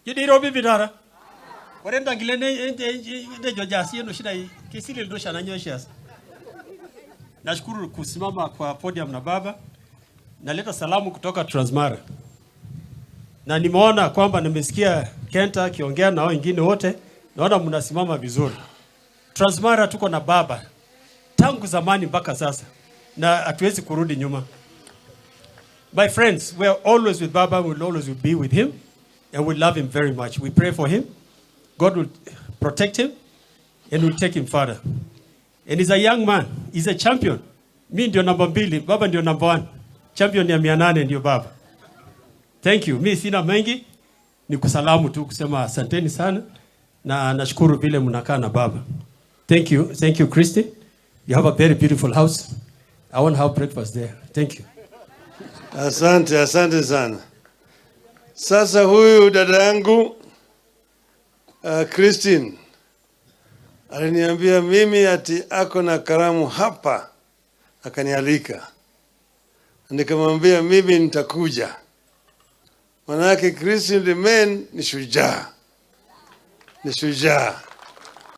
Ijo dei vipi taata? Ore entankile nejo jasi enoshi nai kisilil dosha na nyoshi. Nashukuru kusimama kwa podium na baba. Naleta salamu kutoka Transmara. Na nimeona kwamba nimesikia Kenta akiongea na wengine wote, naona mnasimama vizuri. Transmara tuko na baba tangu zamani mpaka sasa na hatuwezi kurudi nyuma. My friends, we are always with Baba, we will always be with him, and we love him very much. We pray for him. God will protect him and will take him further. And he's a young man. He's a champion. Mi ndio namba mbili, baba ndio namba one. Champion ya 800 ndio baba. Thank you. Mi sina mengi, ni kusalamu tu kusema asanteni sana na nashukuru vile mnakaa na baba. Thank you. Thank you, Christy. You have a very beautiful house. I want to have breakfast there. Thank you. Asante, asante sana. Sasa huyu dada yangu Christine aliniambia mimi ati ako na karamu hapa, akanialika. Nikamwambia mimi nitakuja, manake Christine Lemein ni shujaa, ni shujaa.